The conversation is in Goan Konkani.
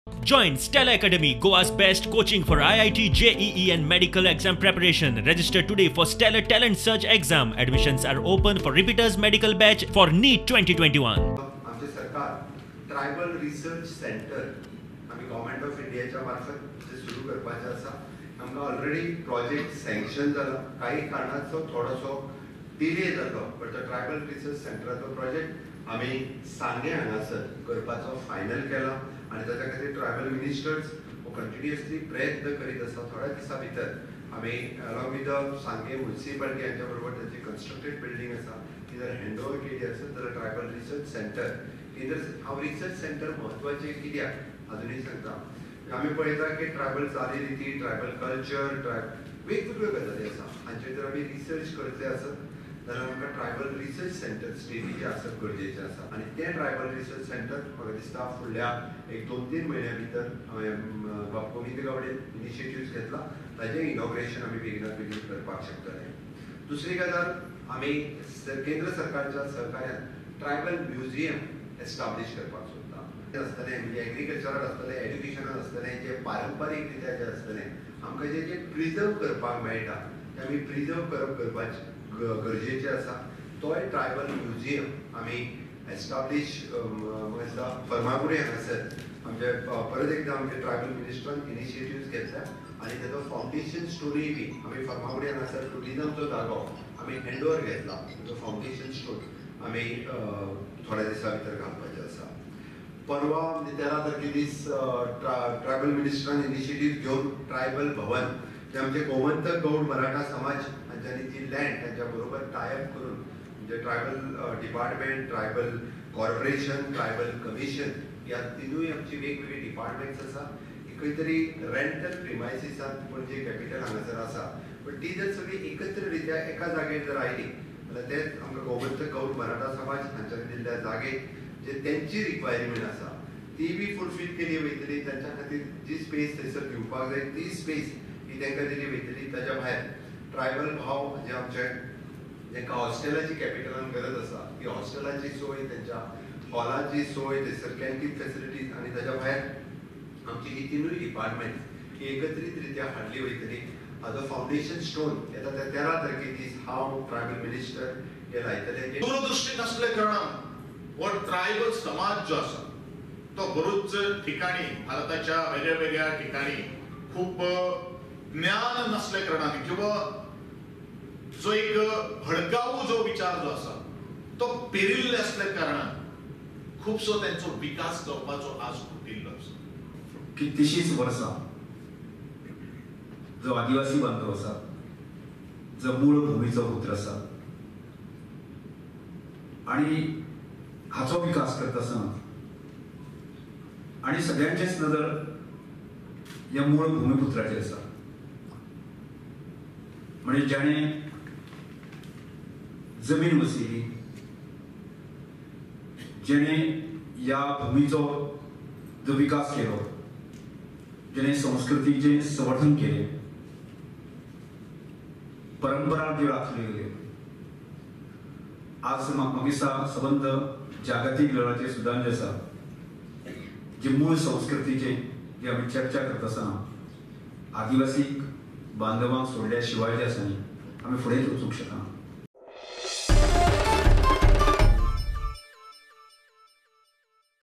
Join Stella Academy, Goa's best coaching for IIT, JEE and medical exam preparation. Register today for Stellar Talent Search exam. Admissions are open for repeaters medical batch for NEET 2021. आमचे सरकार ट्रायबल रिसर्च सेंटर आमी गव्हर्मेंट ऑफ इंडियाच्या मार्फत जे सुरू करपाचें आसा. आमकां ऑलरेडी प्रोजेक्ट सँक्शन जाला, काही कारणाचो थोडोसो डिले जालो, बट तो ट्रायबल रिसर्च सेंटराचो प्रोजेक्ट आमी सांगें हांगासर करपाचो फायनल केला आनी ताच्या खातीर ट्रायबल मिनिस्टर्स हो कंटिन्युअसली प्रयत्न करीत आसा. थोड्या दिसां भितर आमी along with the Sanguem municipality हांच्या बरोबर ताची कन्स्ट्रक्टेड बिल्डींग आसा ती जर हँड ओवर केली आसत जाल्यार ट्रायबल रिसर्च सेंटर ही जर हांव रिसर्च सेंटर म्हत्वाचें कित्याक अजुनूय सांगता. आमी पळयता की ट्रायबल चालीरिती, ट्रायबल कल्चर, वेगवेगळ्यो गजाली आसा हांचेर जर आमी रिसर्च करतले आसत जाल्यार आमकां ट्रायबल रिसर्च सेंटर स्टेटीचें आसप गरजेचें आसा आनी तें ट्रायबल रिसर्च सेंटर म्हाका दिसता फुडल्या एक 2-3 म्हयन्या भितर हांवें बाब गोविंद गावडे इनिशिएटिव्स घेतला, ताजें इनॉग्रेशन आमी बेगिनात बेगीन करपाक शकतले. दुसरी गजाल, आमी केंद्र सरकारच्या सहकार्यान ट्रायबल म्युझियम एस्टाब्लीश करपाक सोदता. आसतलें म्हणजे एग्रीकल्चरान आसतलें, एड्युकेशनान आसतलें, जें पारंपारीक रित्या जें आसतलें आमकां जें जें प्रिजर्व करपाक मेळटा तें आमी प्रिजर्व करप करपाचें गरजेचें आसा. तोय ट्रायबल म्युझियम आमी एस्टाब्लीश म्हाका दिसता फर्मागुडी हांगासर आमचे परत एकदां आमचे ट्रायबल मिनिस्टरान इनिशिएटिव्स घेतल्या आनी ताचो फावंडेशन स्टोनूय बी आमी फर्मागुडी हांगासर ट्युरिजमचो जागो आमी हँड ओवर घेतला, ताचो फावंडेशन स्टोन आमी थोड्या दिसां भितर घालपाचें आसा. परवा म्हणजे 13 तारखे दीस ट्रायबल मिनिस्टरान इनिशिएटीव घेवन ट्रायबल भवन जे आमचे गोमंतक गौड मराठा समाज हांच्यांनी जी लँड तांच्या बरोबर टायअप करून म्हणजे tribal department, tribal corporation, tribal commission ह्या तिनूय आमची वेगवेगळी डिपार्टमेंट्स आसा. खंय तरी रेंटल प्रिमायसिसान पणजे कॅपिटल हांगासर आसा, पण ती जर सगळी एकत्र रित्या एका जागेर जर आयली जाल्यार तेच आमकां गोमंतक गौड मराठा समाज हांच्यांनी दिल्ल्या जागेर जे तेंची रिक्वायरमेंट आसा ती बी फुलफील केली वयतली. तांच्या खातीर जी स्पेस थंयसर दिवपाक जाय ती स्पेस ही तांकां दिली वयतली. ताच्या भायर ट्रायबल भाव जे आमचे जांकां हॉस्टेलाची कॅपिटलान गरज आसा ती हॉस्टेलाची सोय, तेंच्या हॉलाची सोय, थंयसर कॅन्टीन फेसिलिटीज आनी ताच्या भायर आमची ही तिनूय डिपार्टमेंट ही एकत्रीत रित्या हाडली वयतली. हाजो फावंडेशन स्टोन येता त्या 13 तारखे दीस हांव ट्रायबल मिनिस्टर हे लायतले. दूरदृष्टी नसले कारणान हो ट्रायबल समाज जो आसा तो बरोच ठिकाणी भारताच्या वेगळ्या वेगळ्या ठिकाणी खूप ज्ञान नसले कारणाने किंवा जो एक भडकाऊ जो विचार जो आसा तो पेरिल्ले असल्या कारणान खुबसो त्यांचो विकास जावपाचो आज खुटिल्लो आसा. कितलीशींच वर्सां जो आदिवासी बांधव आसा, जो मूळ भुमीचो पुत्र आसा आनी हाचो विकास करता आसतना आनी सगळ्यांचेच नदर ह्या मूळ भुमीपुत्राचेर आसा, म्हणजे जाणें जमीन वसयली, जेणे ह्या भुमीचो जो विकास केलो, जेणे संस्कृतीचें संवर्धन केलें, परंपरा ज्यो राखल्यो गेल्यो. आज म्हाका दिसता सबंद जागतीक लेवलाचेर सुद्दां जें आसा जे मूळ संस्कृतीचें जे आमी चर्चा करता आसतना आदिवासी बांधवांक सोडल्या शिवाय जे आसा न्ही आमी फुडेंच वचूंक शकना.